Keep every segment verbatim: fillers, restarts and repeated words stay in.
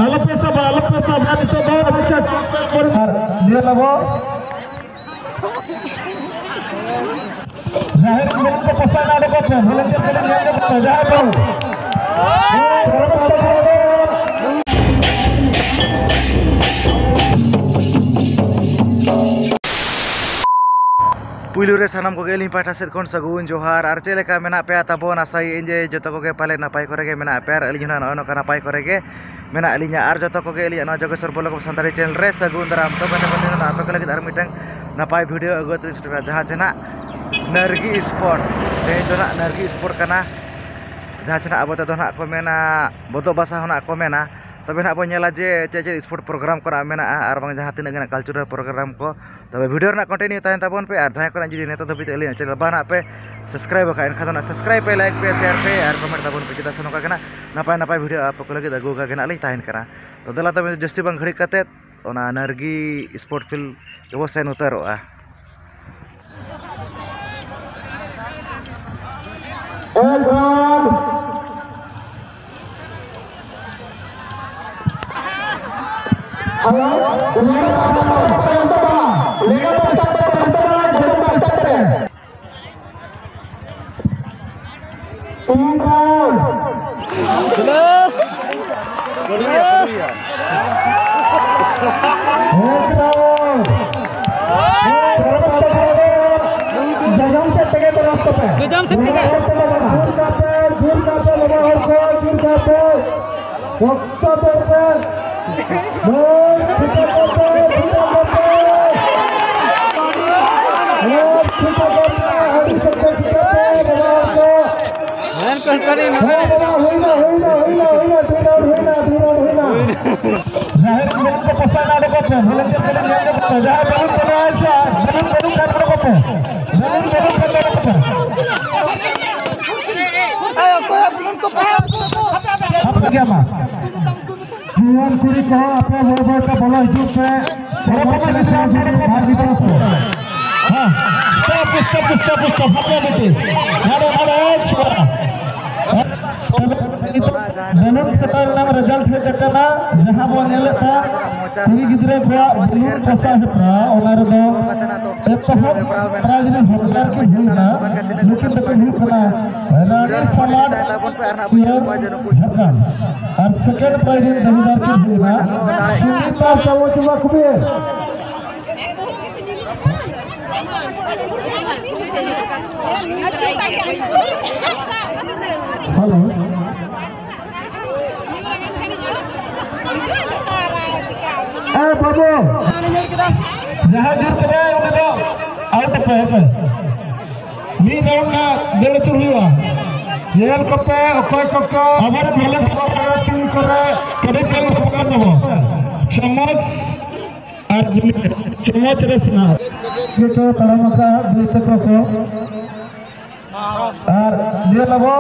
ᱟᱞᱚᱯᱮ ᱥᱟᱵᱟ, ᱟᱞᱚᱯᱮ ᱥᱟᱵᱟ, ᱱᱤᱛᱚᱜ ᱫᱚ ᱟᱨ ᱧᱮᱞ ᱟᱵᱚ᱾ ᱡᱟᱦᱮᱨ ᱢᱮᱱᱟᱜ ᱠᱚ ᱯᱚᱥᱟᱜ ᱱᱟᱰᱮ ᱠᱚ ᱯᱮ, volunteer ᱠᱚ ᱧᱮᱞ ᱠᱚ ᱯᱮ, ᱡᱟᱦᱮᱨ ᱠᱚ᱾ ᱯᱩᱭᱞᱩ ᱨᱮ ᱥᱟᱱᱟᱢ ᱠᱚᱜᱮ ᱟᱹᱞᱤᱧ ᱯᱟᱦᱴᱟ ᱥᱮᱫ ᱠᱷᱚᱱ ᱥᱟᱹᱜᱩᱱ ᱡᱚᱦᱟᱨ᱾ ᱟᱨ ᱪᱮᱫ ᱞᱮᱠᱟ ᱢᱮᱱᱟᱜ ᱯᱮᱭᱟ ᱛᱟᱵᱚᱱ? ᱟᱥᱟᱭᱟᱹᱧ ᱡᱮ ᱡᱚᱛᱚ ᱠᱚᱜᱮ ᱯᱟᱞᱮ ᱱᱟᱯᱟᱭ ᱠᱚᱨᱮ ᱜᱮ ᱢᱮᱱᱟᱜ ᱯᱮᱭᱟ, ᱟᱨ ᱟᱹᱞᱤᱧ ᱦᱚᱸ ᱱᱚᱜᱼᱚᱭ ᱱᱚᱝᱠᱟ ᱱᱟᱯᱟᱭ ᱠᱚᱨᱮ ᱜᱮ ᱢᱮᱱᱟᱜ ᱞᱤᱧᱟ᱾ ᱟᱨ ᱡᱚᱛᱚ ᱠᱚᱜᱮ ᱟᱹᱞᱤᱧᱟᱜ ᱱᱚᱣᱟ ᱡᱚᱜᱮᱥᱣᱚᱨ ᱵᱞᱚᱜ ᱥᱟᱱᱛᱟᱲᱤ ᱪᱮᱱᱮᱞ ᱨᱮ ᱥᱟᱹᱜᱩᱱ ᱫᱟᱨᱟᱢ᱾ ᱛᱚ ᱜᱟᱛᱮ ᱠᱚ, ᱛᱮᱦᱮᱧ ᱫᱚ ᱟᱯᱮ ᱠᱚ ᱞᱟᱹᱜᱤᱫ ᱟᱨ ᱢᱤᱫᱴᱟᱝ ᱱᱟᱯᱟᱭ ᱵᱷᱤᱰᱤᱭᱳ ᱟᱹᱜᱩ ᱠᱟᱛᱮ ᱞᱤᱧ ᱥᱮᱴᱮᱨᱟ, ᱡᱟᱦᱟᱸ ᱪᱮ ᱱᱟᱜ ᱱᱟᱨᱜᱤ ᱥᱯᱳᱨᱴ᱾ ᱛᱮᱦᱮᱧ ᱫᱚ ᱱᱟᱜ ᱱᱟᱨᱜᱤ ᱥᱯᱳᱨᱴ ᱠᱟᱱᱟ, ᱡᱟᱦᱟᱸ ᱪᱮ ᱱᱟᱜ ᱟᱵᱚ ᱛᱮᱫᱚ ᱱᱟᱜ ᱠᱚ ᱢᱮᱱᱟ, ᱵᱚᱫᱚᱜ ᱵᱷᱟᱥᱟ ᱦᱚᱸ ᱱᱟᱜ ᱠᱚ ᱢᱮᱱᱟ᱾ ᱛᱚᱵᱮ ᱱᱟᱜ ᱵᱚᱱ ᱧᱮᱞᱟ ᱡᱮ ᱪᱮᱫ ᱪᱮᱫ ᱥᱯᱳᱨᱴ ᱯᱨᱳᱜᱨᱟᱢ ᱠᱚᱨᱟᱣ ᱢᱮᱱᱟᱜᱼᱟ, ᱟᱨ ᱵᱟᱝ ᱡᱟᱦᱟᱸ ᱛᱤᱱᱟᱹᱜ ᱜᱮ ᱱᱟᱜ ᱠᱟᱞᱪᱟᱨᱟᱞ ᱯᱨᱳᱜᱨᱟᱢ ᱠᱚ᱾ ᱛᱚᱵᱮ ᱵᱷᱤᱰᱤᱭᱳ ᱨᱮᱱᱟᱜ ᱠᱚᱱᱴᱤᱱᱤᱭᱩ ᱛᱟᱦᱮᱱ ᱛᱟᱵᱚᱱ ᱯᱮ, ᱟᱨ ᱡᱟᱦᱟᱸᱭ ᱠᱚᱨᱮ ᱡᱩᱫᱤ ᱱᱤᱛᱚᱜ ᱫᱷᱟᱹᱵᱤᱡ ᱛᱮ ᱟᱹᱞᱤᱧᱟᱜ ᱪᱮᱱᱮᱞ ᱵᱟᱝ ᱱᱟᱜ ᱯᱮ ᱥᱟᱵᱥᱠᱨᱟᱭᱤᱵ ᱟᱠᱟᱫ, ᱮᱱᱠᱷᱟᱱ ᱫᱚ ᱱᱟᱜ ᱥᱟᱵᱥᱠᱨᱟᱭᱤᱵ ᱯᱮ, ᱞᱟᱭᱤᱠ ᱯᱮ, ᱥᱮᱭᱟᱨ ᱯᱮ, ᱟᱨ ᱠᱚᱢᱮᱱᱴ ᱛᱟᱵᱚᱱ ᱯᱮ, ᱪᱮᱫᱟᱜ ᱥᱮ ᱱᱚᱝᱠᱟ ᱜᱮ ᱱᱟᱜ ᱱᱟᱯᱟᱭ ᱱᱟᱯᱟᱭ ᱵᱷᱤᱰᱤᱭᱳ ᱟᱯᱮ ᱠᱚ ᱞᱟᱹᱜᱤᱫ ᱟᱹᱜᱩ ᱟᱠᱟ ᱜᱮ ᱱᱟᱜ ᱞᱤᱧ ᱛᱟᱦᱮᱱ ᱠᱟᱱᱟ᱾ ᱛᱚ ᱫᱮᱞᱟ ᱛᱚᱵᱮ ᱡᱟᱹᱥᱛᱤ ᱵᱟᱝ ᱜᱷᱟᱹᱲᱤᱡ ᱠᱟᱛᱮᱫ ᱚᱱᱟ ᱱᱟᱨᱜᱤ ᱥᱯᱳᱨᱴ ᱯᱷᱤᱞᱰ ᱨᱮᱵᱚ ᱥᱮᱱ ᱩᱛᱟᱹᱨᱚᱜᱼᱟ᱾ ᱡᱚᱡᱚᱢ ᱥᱮᱫ ᱛᱮᱜᱮ ᱠᱚ ᱨᱟᱥᱛᱟ ᱯᱮ᱾ ᱡᱚᱡᱚᱢ ᱥᱮᱫ ᱛᱮᱜᱮ᱾ ᱡᱳᱨ ᱠᱟᱛᱮ, ᱡᱳᱨ ᱠᱟᱛᱮ, ᱵᱟᱵᱟ ᱦᱚᱲ ᱠᱚ, ᱡᱳᱨ ᱠᱟᱛᱮ᱾ ᱚᱠᱛᱚ ᱫᱚᱨᱠᱟᱨ᱾ ᱦᱳᱭ, ᱴᱷᱤᱠᱟᱹ ᱠᱟᱛᱮ, ᱴᱷᱤᱠᱟᱹ ᱠᱟᱛᱮ᱾ ᱦᱳᱭ, ᱴᱷᱤᱠᱟᱹ ᱠᱟᱛᱮ, ᱟᱹᱰᱤ ᱥᱚᱠᱛᱚ ᱴᱷᱤᱠᱟᱹ ᱠᱟᱛᱮ, ᱵᱟᱵᱟ ᱦᱚᱲ ᱠᱚ᱾ ᱦᱮᱸ, ᱠᱚ ᱠᱟᱹᱴᱤᱡ ᱱᱚᱰᱮ᱾ ᱦᱳᱭ, ᱵᱟᱵᱟ, ᱦᱩᱭᱱᱟ, ᱦᱩᱭᱱᱟ, ᱦᱩᱭᱱᱟ, ᱦᱩᱭᱱᱟ, ᱰᱷᱮᱨ ᱦᱩᱭᱱᱟ, ᱰᱷᱮᱨ ᱦᱩᱭᱱᱟ᱾ ᱡᱟᱦᱮᱨ ᱠᱚ ᱯᱚᱥᱟᱜ ᱱᱟᱰᱮ ᱠᱚ ᱯᱮ, ᱵᱷᱚᱞᱮᱱᱴᱤᱭᱟᱨ ᱠᱚ ᱧᱮᱞ ᱧᱚᱜ ᱠᱚ ᱯᱮ, ᱡᱟᱦᱟᱸᱭ ᱵᱟᱹᱱᱩᱜ ᱛᱟᱵᱚᱱᱟ, ᱟᱪᱪᱷᱟ, ᱵᱟᱹᱱᱩᱜ, ᱵᱟᱹᱱᱩᱜ ᱠᱷᱟᱱ ᱱᱚᱰᱮ ᱠᱚ ᱯᱮ᱾ ᱵᱟᱹᱱᱩᱜ, ᱵᱟᱹᱱᱩᱜ ᱠᱷᱟᱱ ᱱᱚᱰᱮ ᱠᱚ ᱯᱮ᱾ ᱮᱭ, ᱚᱠᱚᱭᱟᱜ ᱵᱩᱞᱩᱱ ᱠᱚ ᱯᱮ? ᱥᱟᱵ ᱜᱮᱭᱟ ᱢᱟ᱾ ᱡᱩᱣᱟᱹᱱ ᱠᱩᱲᱤ ᱠᱚᱦᱚᱸ ᱟᱯᱮ ᱵᱟᱹᱭ ᱵᱟᱹᱭ ᱛᱮ ᱵᱚᱞᱚ ᱦᱤᱡᱩᱜ ᱯᱮ᱾ ᱥᱚᱲᱚᱠ ᱨᱮ ᱥᱮᱱ ᱦᱤᱡᱩᱜ ᱟᱨ ᱜᱤᱫᱽᱨᱟᱹ ᱠᱚ᱾ ᱦᱮᱸ, stop, stop, stop, stop, ᱦᱟᱯᱮ ᱵᱤᱴᱤ᱾ ᱱᱚᱰᱮ, ᱱᱚᱰᱮ, ᱮᱭ, ᱪᱷᱩᱣᱟ᱾ ᱵᱟᱞᱚᱱ ᱠᱟᱴᱟ ᱨᱮᱱᱟᱜ ᱨᱮᱡᱟᱞᱴ ᱦᱮᱡ ᱟᱠᱟᱱᱟ, ᱡᱟᱦᱟᱸ ᱵᱚᱱ ᱧᱮᱞᱮᱫ ᱛᱟᱦᱮᱸ ᱠᱩᱲᱤ ᱜᱤᱫᱽᱨᱟᱹ ᱠᱚᱣᱟᱜ ᱵᱩᱞᱩᱝ ᱯᱚᱥᱟ ᱦᱮᱯᱨᱟᱣ, ᱚᱱᱟ ᱨᱮᱫᱚ ᱮᱛᱚᱦᱚᱵ ᱯᱨᱟᱭᱤᱡᱽ ᱨᱮ ᱦᱚᱠᱫᱟᱨ ᱠᱤᱱ ᱦᱩᱭᱱᱟ, ᱱᱩᱠᱤᱱ ᱫᱚᱠᱤᱱ ᱦᱩᱭᱩᱜ ᱠᱟᱱᱟ ᱨᱟᱱᱤ ᱥᱟᱞᱟᱰ, ᱡᱷᱟᱲᱠᱷᱚᱸᱰ᱾ ᱟᱨ ᱥᱮᱠᱮᱱᱰ ᱯᱨᱟᱭᱤᱡᱽ ᱨᱮᱱ ᱫᱟᱹᱵᱤᱫᱟᱨ ᱠᱤᱱ ᱦᱩᱭᱱᱟ ᱥᱩᱱᱤᱛᱟ ᱥᱟᱞᱚᱪᱚᱱᱟ ᱠᱩᱵᱮᱨ᱾ ᱦᱮᱞᱳ᱾ ᱮ ᱵᱟᱹᱵᱩ, ᱡᱟᱦᱟᱸᱭ ᱡᱳᱨ ᱠᱮᱫᱟᱭ ᱩᱱᱤ ᱫᱚ ᱟᱣᱩᱴ ᱯᱮ, ᱦᱮᱸ ᱯᱮ᱾ ᱢᱤᱫ ᱨᱟᱣᱩᱱᱰ ᱨᱮᱱᱟᱜ ᱫᱟᱹᱲ ᱟᱹᱪᱩᱨ ᱦᱩᱭᱩᱜᱼᱟ᱾ ᱧᱮᱞ ᱠᱚᱯᱮ ᱚᱠᱚᱭ ᱠᱚᱠᱚ ᱟᱵᱟᱨ ᱵᱷᱟᱞᱮ ᱥᱠᱳᱨ ᱠᱟᱱᱟ, ᱴᱤᱢ ᱠᱚᱨᱮ ᱠᱟᱹᱴᱤᱡ ᱠᱟᱹᱴᱤᱡ ᱥᱠᱳᱨ ᱠᱟᱱ ᱛᱟᱵᱚᱱᱟ᱾ ᱥᱚᱢᱟᱡᱽ ᱟᱨ ᱡᱩᱢᱤᱫ ᱪᱚᱢᱚᱪ ᱨᱮ ᱥᱮᱱᱟ᱾ ᱡᱚᱛᱚ ᱛᱟᱲᱟᱢ ᱟᱠᱟᱫ ᱵᱤᱨ ᱛᱟᱠᱚ ᱠᱚ᱾ ᱟᱨ ᱧᱮᱞ ᱟᱵᱚ᱾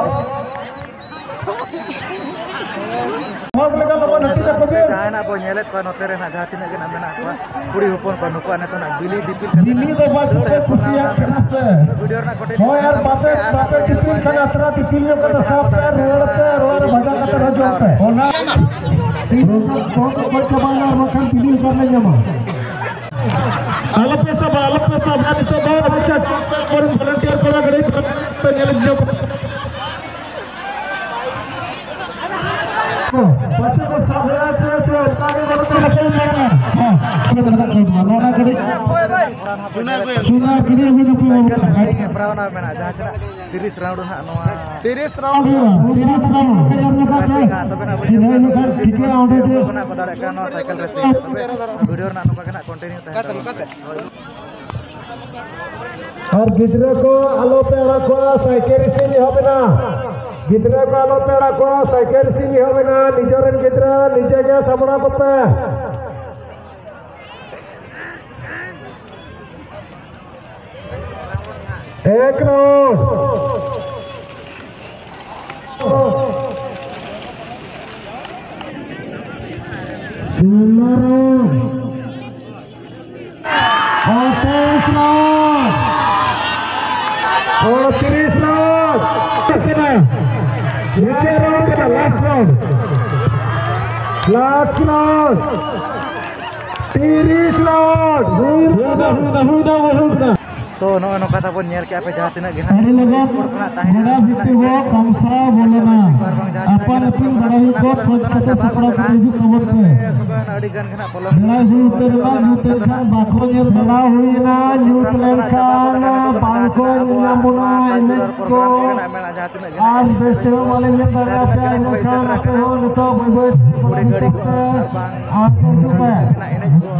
ᱦᱚᱲ ᱞᱮᱠᱟ ᱫᱚᱵᱚᱱ ᱦᱟᱹᱴᱤᱧ ᱟᱠᱚ ᱜᱮ᱾ ᱡᱟᱦᱟᱸᱭ ᱱᱟᱜ ᱵᱚ ᱧᱮᱞᱮᱫ ᱠᱚᱣᱟ ᱱᱚᱛᱮ ᱨᱮ ᱱᱟᱜ ᱡᱟᱦᱟᱸ ᱛᱤᱱᱟᱹᱜ ᱜᱮ ᱱᱟᱜ ᱢᱮᱱᱟᱜ ᱠᱚᱣᱟ, ᱠᱩᱲᱤ ᱦᱚᱯᱚᱱ ᱠᱚ, ᱱᱩᱠᱩᱣᱟᱜ ᱱᱤᱛᱚᱜ ᱱᱟᱜ ᱵᱤᱞᱤ ᱫᱤᱯᱤᱞ ᱠᱟᱛᱮ ᱵᱤᱞᱤ ᱫᱚ ᱵᱟᱝ ᱫᱟᱹᱲ ᱠᱚ ᱦᱮᱯᱨᱟᱣ ᱠᱩᱥᱤᱭᱟᱜ ᱱᱟᱜ ᱠᱟᱱᱟ ᱢᱮᱱᱟᱜ ᱥᱮ? ᱠᱚᱣᱟ᱾ ᱵᱷᱤᱰᱤᱭᱳ ᱨᱮᱱᱟᱜ ᱠᱚᱴᱤ ᱦᱳᱭ, ᱟᱨ ᱵᱟᱯᱮ, ᱟᱨ ᱵᱟᱯᱮ ᱱᱟᱜ ᱵᱚ ᱧᱮᱞ ᱫᱤᱯᱤᱞ ᱠᱚᱣᱟ ᱠᱷᱟᱱ ᱡᱮ ᱟᱛᱨᱟ ᱫᱤᱯᱤᱞ ᱧᱚᱜ ᱚᱠᱚᱭ ᱠᱟᱛᱮ ᱠᱚ ᱥᱟᱵ ᱱᱟᱜ ᱯᱮ ᱟᱨ ᱫᱟᱲᱮᱭᱟᱜ ᱨᱩᱣᱟᱹᱲ ᱠᱟᱱᱟ ᱯᱮ, ᱨᱚᱲ ᱯᱮ ᱵᱤᱞᱤ ᱨᱟᱡᱟ ᱫᱤᱯᱤᱞ ᱠᱟᱛᱮ ᱨᱮᱱᱟᱜ ᱨᱚᱡᱚ ᱯᱮ᱾ ᱚᱱᱟ ᱛᱤᱥ ᱦᱚᱸ ᱠᱚ ᱪᱟᱵᱟᱭ ᱱᱟ, ᱟᱨ ᱵᱟᱝᱠᱷᱟᱱ ᱵᱤᱞᱤ ᱚᱠᱟ ᱨᱮᱞᱮ ᱧᱟᱢᱟ? ᱟᱞᱚᱯᱮ ᱥᱟᱵᱟ, ᱟᱞᱚᱯᱮ ᱥᱟᱵᱟ, ᱱᱤᱛᱚᱜ ᱫᱚ ᱟᱵᱚ ᱪᱟᱥ ᱠᱚᱨᱮᱱ ᱵᱷᱚᱞᱮᱱᱴᱤᱭᱟᱨ ᱠᱚᱲᱟ ᱜᱟᱹᱰᱤ ᱯᱮ ᱧᱮᱞ ᱤᱫᱤ ᱠᱚᱣᱟ᱾ ᱯᱟᱪᱮ ᱠᱚ ᱥᱟᱵ ᱦᱩᱭᱩᱜᱼᱟ, ᱥᱮ ᱪᱮᱫ? ᱚᱱᱠᱟ ᱜᱮ ᱵᱟᱹᱱᱩᱜ ᱛᱟᱵᱚᱱᱟ᱾ ᱦᱮᱸ, ᱱᱚᱣᱟ ᱜᱟᱹᱰᱤ᱾ ᱪᱩᱱᱟᱹ ᱜᱟᱹᱰᱤ ᱦᱩᱭ ᱱᱟᱯᱟᱭ ᱵᱟᱹᱱᱩᱜ ᱛᱟᱵᱚᱱᱟ᱾ ᱥᱟᱭᱠᱮᱞ ᱨᱮᱥᱤᱝ ᱦᱮᱯᱨᱟᱣ ᱱᱟᱜ ᱢᱮᱱᱟᱜᱼᱟ, ᱡᱟᱦᱟᱸ ᱪᱮ ᱱᱟᱜ ᱛᱤᱨᱤᱥ ᱨᱟᱣᱩᱱᱰ ᱦᱩᱭᱩᱜᱼᱟ᱾ ᱛᱤᱨᱤᱥ ᱨᱟᱣᱩᱱᱰ᱾ ᱨᱮᱥᱤᱝ ᱦᱟᱸᱜ ᱛᱚᱵᱮ ᱱᱟᱜ ᱵᱚᱱ ᱧᱮᱞ ᱠᱚᱣᱟ ᱡᱩᱫᱤ ᱴᱷᱤᱠ ᱜᱮᱭᱟ, ᱚᱸᱰᱮ ᱚᱠᱚᱭ ᱠᱚ ᱱᱟᱜ ᱠᱚ ᱫᱟᱲᱮᱭᱟᱜ ᱠᱟᱱᱟ ᱱᱚᱣᱟ ᱥᱟᱭᱠᱮᱞ ᱨᱮᱥᱤᱝ ᱦᱟᱸᱜ᱾ ᱛᱚᱵᱮ ᱵᱷᱤᱰᱤᱭᱳ ᱨᱮᱱᱟᱜ ᱱᱚᱝᱠᱟ ᱜᱮ ᱱᱟᱜ ᱠᱚᱱᱴᱤᱱᱤᱭᱩ ᱛᱟᱦᱮᱱ ᱛᱟᱵᱚᱱᱟ᱾ ᱟᱨ ᱜᱤᱫᱽᱨᱟᱹ ᱠᱚ ᱟᱞᱚ ᱯᱮ ᱟᱲᱟᱜ ᱠᱚᱣᱟ, ᱥᱟᱭᱠᱮᱞ ᱨᱮᱥᱤᱝ ᱮᱦᱚᱵ ᱮᱱᱟ᱾ ᱜᱤᱫᱽᱨᱟᱹ ᱠᱚ ᱟᱞᱚ ᱯᱮ ᱟᱲᱟᱜ ᱠᱚᱣᱟ, ᱥᱟᱭᱠᱮᱞ ᱨᱮᱥᱤᱝ ᱮᱦᱚᱵ ᱮᱱᱟ᱾ ᱱᱤᱡᱮᱨᱮᱱ ᱜᱤᱫᱽᱨᱟᱹ ᱱᱤᱡᱮ ᱜᱮ ᱥᱟᱢᱵᱲᱟᱣ ᱠᱚᱯᱮ᱾ ᱮᱠ ᱨᱟᱣᱩᱱᱰ᱾ ᱥᱩᱱᱚ ᱨᱟᱣᱩᱱᱰ᱾ ᱟᱴᱷᱟᱥ ᱨᱟᱣᱩᱱᱰ᱾ ᱟᱴᱷᱟᱥ ᱨᱟᱣᱩᱱᱰ᱾ ᱢᱤᱫᱴᱮᱱ ᱞᱟᱠᱷ ᱠᱷᱚᱨᱚᱪ, ᱛᱤᱨᱤᱥ ᱞᱟᱠᱷ᱾ ᱦᱩᱭᱱᱟ, ᱦᱩᱭᱱᱟ, ᱦᱩᱭᱱᱟ, ᱦᱩᱭᱱᱟ᱾ ᱛᱚ, ᱱᱚᱜᱼᱚᱭ ᱱᱚᱝᱠᱟ ᱛᱟᱵᱚᱱ ᱧᱮᱞ ᱠᱮᱜᱼᱟ ᱯᱮ, ᱡᱟᱦᱟᱸ ᱛᱤᱱᱟᱹᱜ ᱜᱮ ᱱᱟᱦᱟᱜ ᱟᱹᱰᱤ ᱞᱚᱜᱚᱱ ᱥᱠᱳᱨ ᱠᱷᱚᱱᱟᱜ ᱛᱟᱦᱮᱸᱭᱮᱱᱟ, ᱜᱚᱰᱟ ᱵᱷᱤᱛᱤᱨ ᱵᱚ ᱠᱟᱢᱥᱟᱣ ᱵᱚᱞᱚᱱᱟ᱾ ᱟᱨ ᱵᱟᱝ ᱡᱟᱦᱟᱸ ᱛᱤᱱᱟᱹᱜ ᱜᱮ ᱟᱯᱟᱱ ᱟᱹᱯᱤᱱ ᱵᱟᱰᱟᱭ ᱠᱚ ᱠᱷᱚᱡ ᱠᱟᱛᱮ ᱥᱟᱯᱲᱟᱣ ᱠᱚ ᱦᱤᱡᱩᱜ ᱛᱟᱵᱚᱱ ᱯᱮ᱾ ᱛᱚᱵᱮ ᱥᱚᱵᱮ ᱟᱹᱰᱤ ᱜᱟᱱ ᱜᱮ ᱱᱟᱦᱟᱜ ᱯᱚᱞᱚᱢ ᱵᱮᱲᱟᱭ ᱦᱩᱭ ᱩᱛᱟᱹᱨ ᱮᱱᱟ, ᱱᱤᱛᱚᱜ ᱫᱚ ᱱᱟᱦᱟᱜ ᱵᱟᱠᱚ ᱧᱮᱞ ᱵᱟᱲᱟ ᱦᱩᱭ ᱮᱱᱟ, ᱧᱩᱛ ᱞᱮᱱᱠᱷᱟᱱ ᱵᱟᱝ ᱠᱚ ᱧᱮᱞ ᱧᱟᱢ ᱵᱚᱱᱟ ᱮᱱᱮᱡ ᱠᱚ᱾ ᱟᱨ ᱵᱮᱥ ᱛᱮᱦᱚᱸ ᱵᱟᱞᱮ ᱧᱮᱞ ᱫᱟᱲᱮᱭᱟᱜ ᱯᱮᱭᱟ, ᱤᱱᱟᱹ ᱠᱷᱟᱱ ᱟᱯᱮ ᱦᱚᱸ ᱱᱤᱛᱚᱜ ᱵᱟᱹᱭ ᱵᱟᱹᱭ ᱛᱮ ᱵᱩᱰᱷᱤ ᱜᱟᱹᱰᱤ ᱠᱚ ᱟᱨ ᱵᱟᱝ ᱟᱨ ᱦᱤᱡᱩᱜ ᱯᱮ᱾ ᱮᱱᱮᱡ ᱠᱚ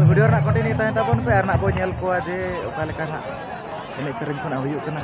ᱵᱷᱤᱰᱤᱭᱳ ᱨᱮᱱᱟᱜ ᱠᱚᱱᱴᱤᱱᱤᱭᱩ ᱛᱟᱦᱮᱱ ᱛᱟᱵᱚᱱ ᱯᱮ, ᱟᱨ ᱱᱟᱜ ᱵᱚᱱ ᱧᱮᱞ ᱠᱚᱣᱟ ᱡᱮ ᱚᱠᱟ ᱞᱮᱠᱟ ᱱᱟᱜ ᱮᱱᱮᱡ ᱥᱮᱨᱮᱧ ᱠᱷᱚᱱᱟᱜ ᱦᱩᱭᱩᱜ ᱠᱟᱱᱟ᱾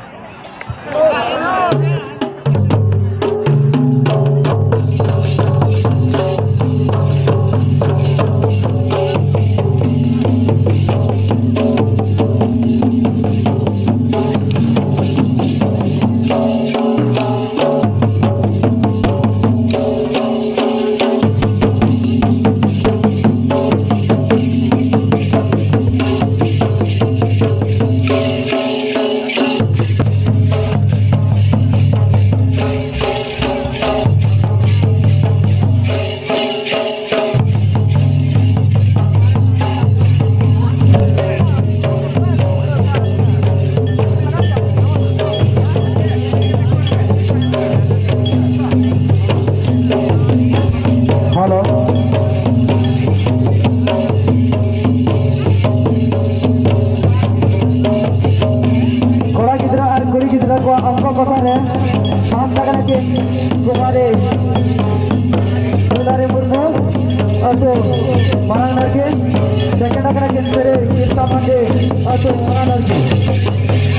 ᱦᱮᱞᱳ᱾ ᱠᱚᱲᱟ ᱜᱤᱫᱽᱨᱟᱹ ᱟᱨ ᱠᱩᱲᱤ ᱜᱤᱫᱽᱨᱟᱹ ᱠᱚᱣᱟᱜ ᱚᱝᱠᱚ ᱠᱚᱴᱟ ᱨᱮ ᱯᱷᱟᱥᱴ ᱟᱠᱟᱱᱟ ᱠᱤᱱ ᱠᱩᱢᱟᱨᱤ ᱫᱩᱞᱟᱨᱤ ᱢᱩᱨᱢᱩ, ᱟᱹᱛᱩ ᱢᱟᱨᱟᱝ ᱱᱟᱲᱠᱮ᱾ ᱥᱮᱠᱮᱱᱰ ᱟᱠᱟᱱᱟ ᱠᱤᱱ ᱥᱨᱤ ᱠᱤᱨᱛᱟ ᱢᱟᱱᱰᱤ, ᱟᱹᱛᱩ ᱢᱟᱨᱟᱝ ᱱᱟᱲᱠᱮ᱾